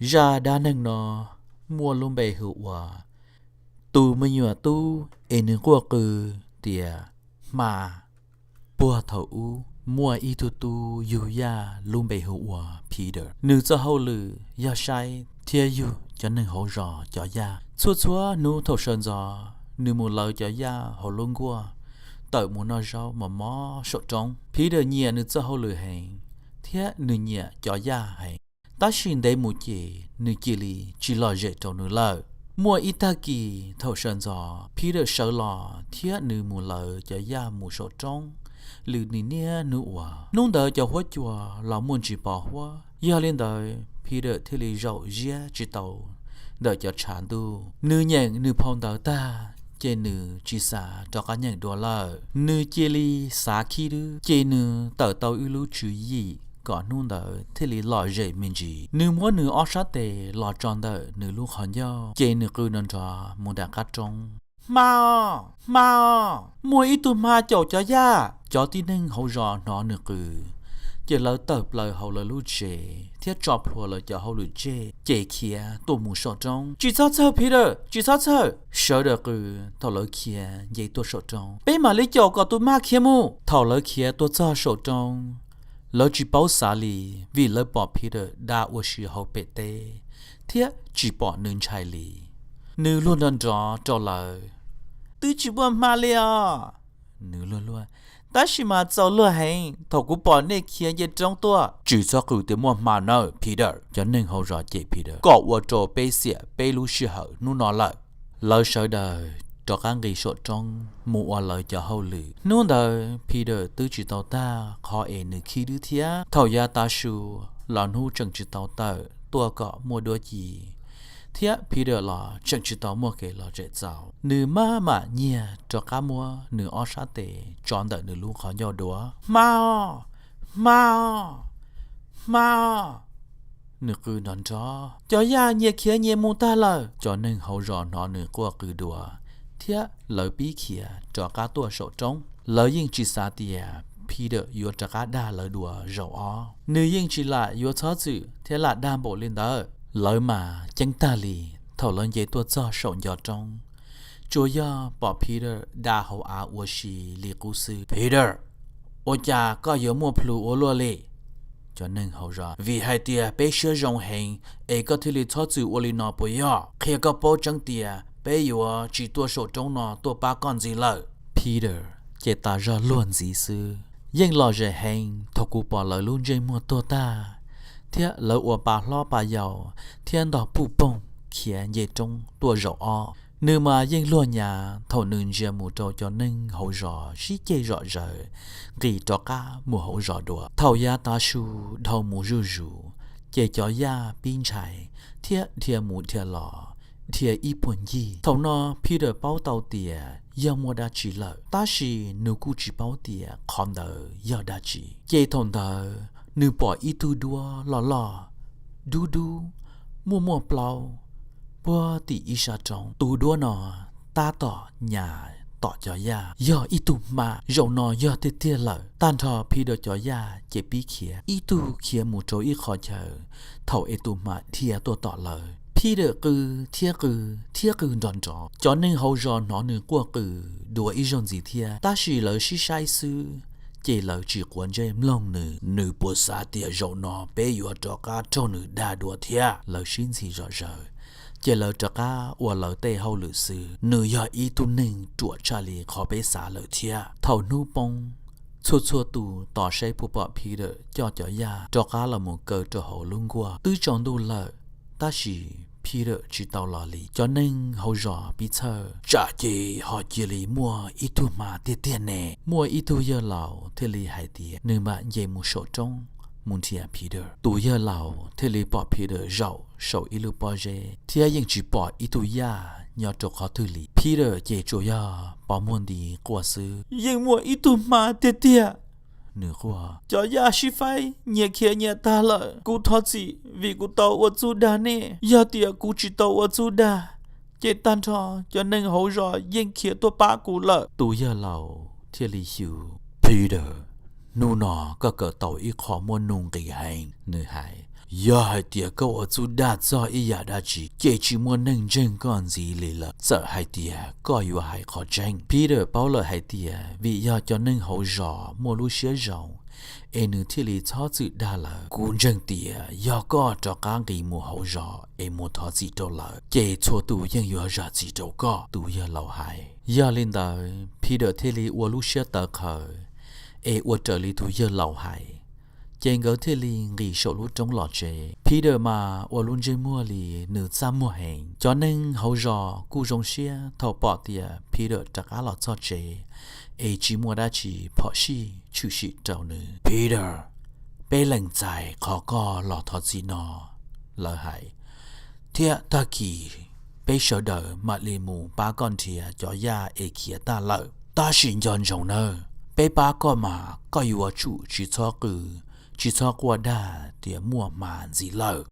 Zaj dab neeg no muaj lub npe hu ua tus me nyuam tub es nws quaj qw tias hma. Puag thaum ub muaj ib tug tub yug yaj lub npe hu ua Peter. Nws txoj hauj lwm yog saib thiab yug cov neeg hauv zos cov yaj. Txhua txhua hnub thaum sawv ntxov nws mus lawv cov yaj hauv lub nkuaj tawm mus noj zaub mos mos saum roob. Peter nyiam nws txoj hauj lwm heev thiab nws nyiam cov yaj heev. Tab sis ntev mus ces nws cia li tsis lom zem rau nws lawm. Muaj ib tag kis thaum sawv ntxov Peter sawv los thiab nws mus lawv cov yaj mus saum roob, lwm nim niaj hnub uas hnub ntawd cov huab cua los muaj ntsis pos huab. Yog li ntawd Peter thiaj li zaum ziab tsis tau ntawm cov tshav ntuj. Nws nyeem nws phau ntawv tag ces nws tsis xav rov qab nyeem dua lawm. Nws cia li xav khib dwb ces nws tawm tau ib lub tswv yim kom hnub ntawd thiaj li lom zem me ntsis. Nws muab nws ob sab tes los tso ntawm nws lub qhov ncauj ces nws qw nrov nrov mus nram qab roob, hma os, hma os, muaj ib tug hma caum cov yaj. Cov tib neeg hauv zos hnov nws qw ces lawv tawm plaws hauv lawv lub tsev thiab tso plhuav lawv cov hauj lwm tseg ces khiav tuaj mus saum roob. Tsis txhob txhawj Peter, tsis txhob txhawj, sawv daws qw thaum lawv khiav nce tuaj saum roob. Peb mam li caum kom tus hma khiav mus. Thaum lawv khiav tuaj txog saum roob, lawv tsis paub xav li vim lawv pom Peter da ua si hauv pem teb thiab tsis pom nws ntshai li. Nws luag nrov nrov rau lawv, twb tsis muaj hma li os. Nws luag luag, tab sis mas txaus luag heev thaum kuv pom nej khiav nce roob tuaj. Tsis txhob qw tias muaj hma nawb Peter, cov neeg hauv zos cem Peter, koj ua rau peb xiam peb lub sij hawm hnub no lawm. Lawv sawv daws rov qab nqis saum roob mus ua lawv cov hauj lwm. Hnub ntawd Peter twb tsis tau tag qhov es nws khib dwb thiab. Thaum yav tav su los hnub tseem tsis tau tawm tuaj kom muaj duab ci thiab Peter los tseem tsis tau muaj kev lom zem txaus, nws maj mam nyiag rov qab muab nws ob sab tes tso ntawm nws lub qhov ncauj dua. Hma os, hma os, hma os. Nws qw nrov nrov, cov yaj nyias khiav nyias mus tag lawm. Cov neeg hauv zos hnov nws quaj qw dua thiab lawv pib khiav rov qab tuaj saum roob. Lawv yeej tsis xav tias Peter yuav rov qab dag lawv dua zaum ob. Nws yeej tsis lam yuav txhob txwm thiab lam dag npaum li ntawd. Lawv mas ceeb tag li, thaum lawv nce tuaj txog saum ncov roob, tsuas yog pom Peter da hauv av ua si li qub xwb. Peter, ua cas koj yuav muaj plhus ua luaj li? Cov neeg hauv zos, vim hais tias peb siab zoo heev es koj thiaj li txhob txwm ua li no puas yog? Qhia koj paub tseeb tias peb yuav tsis tuaj saum roob no tuaj pab koj ntxiv lawm. Peter ces tas zog luag ntxiv xwb. Yeej lom zem heev thaum kuv pom lawv lub ntsej muag tuag tag thiab lawv ua pa hlob pa yau thiab ntog puj poog khiav nce roob tuaj zaum ob. Nws mas yeej luag nyav thaum nws ntsia mus rau cov neeg hauv zos sib ceg zom zaws nqis rov qab mus hauv zos dua. Thaum yav tav su dhau mus zuj zus, ces cov yaj pib ntshai thiab dhia mus dhia los, dhia ib puag ncig. Thaum no Peter paub tau tias yog muaj dab tsi lawm, tab sis nws kuj tsis paub tias qhov ntawd yog dab tsi. Ces thaum ntawd nws pom ib tug duab loj loj, dub dub, muaj muaj plaub, puag tim ib sab roob. Tus duab no tab tom nyas tom cov yaj, yog ib tug hma. Zaum no yog tiag tiag lawm. Tag nrho Peter cov yaj ces pib khiav, ib tug khiav mus rau ib qhov chaw thaum es tus hma dhia tuaj tom lawv. Peter qw thiab qw thiab qw nrov nrov. Cov neeg hauv zos hnov nws quaj qw dua ib zaug ntxiv thiab, tab sis lawv sib saib xwb, ces lawv tsis quav ntsej mloog nws. Nws puas xav tias zaum no peb yuav rov qab raug nws dag dua thiab? Lawv sib ntxhi zom zaws, ces lawv rov qab ua lawv tej hauj lwm xwb. Nws yog ib tug neeg ruam tshaj li qhov peb xav lawm thiab. Thaum hnub poob, txhua txhua tus tos seb puas pom Peter coj cov yaj rov qab los mus kaw rau hauv lub nkuaj. Twb tsaus ntuj lawm, tab sis Peter tsis tau los li. Cov neeg hauv zos pib txhawj, tsam ces ho cia li muaj ib tug hma tiag tiag ne. Muaj ib tug yawg laus thiaj li hais tias nws mam nce mus saum roob mus nrhiav Peter. Tus yawg laus thiaj li pom Peter zaum saum ib lub pob zeb thiab yeej tsis pom ib tug yaj nyob rau qhov twg li. Peter ces tsuas yog pov muag nti quaj xwb. Yeej muaj ib tug hma tiag tiag, nws quaj. Cov yaj sib faib nyias khiav nyias tag lawm. Kuv thov txim vim kuv tau ua txuj dag nej. Yog tias kuv tsis tau ua txuj dag, ces tag nrho cov neeg hauv zos yeej khiav tuaj pab kuv lawm. Tus yawg laus thiaj li xyu, Peter, hnub no koj kawm tau ib qho muaj nuj nqis heev, nws hais. Yog hais tias koj ua txuj dag txog ib yam dab tsi ces tsis muaj neeg ntseeg koj ntxiv li lawm, txawm hais tias koj yuav hais qhov tseeb. Peter paub lawm hais tias vim yog cov neeg hauv zos muaj lub siab zoo es nws thiaj li txhob txwm dag lawm. Kuv ntseeg tias yog koj rov qab nqis mus hauv zos es mus thov txim rau lawv ces txhua tus yeej yuav zam txim rau koj, tus yawg laus hais. Yog li ntawd Peter thiaj li ua lub siab tawv qhawv es ua raws li tus yawg laus hais. Ces nkawd thiaj li nqis saum lub roob los tsev. Peter mas ua lub ntsej muag li nws txaj muag heev. Cov neeg hauv zos kuj zoo siab thaum pom tias Peter rov qab los txog tsev es tsis muaj dab tsi phom sij tshwm sim rau nws. Peter, peb lees txais qhov koj los thov txim no, lawv hais, thiab tag kis peb sawv daws mam li mus pab koj nrhiav cov yaj es khiav tag lawm. Tab sis nco ntsoov nawb, peb pab koj mas koj yuav tsum tsis txhob qw, tsis txhob quaj dag tias muaj hma ntxiv lawm.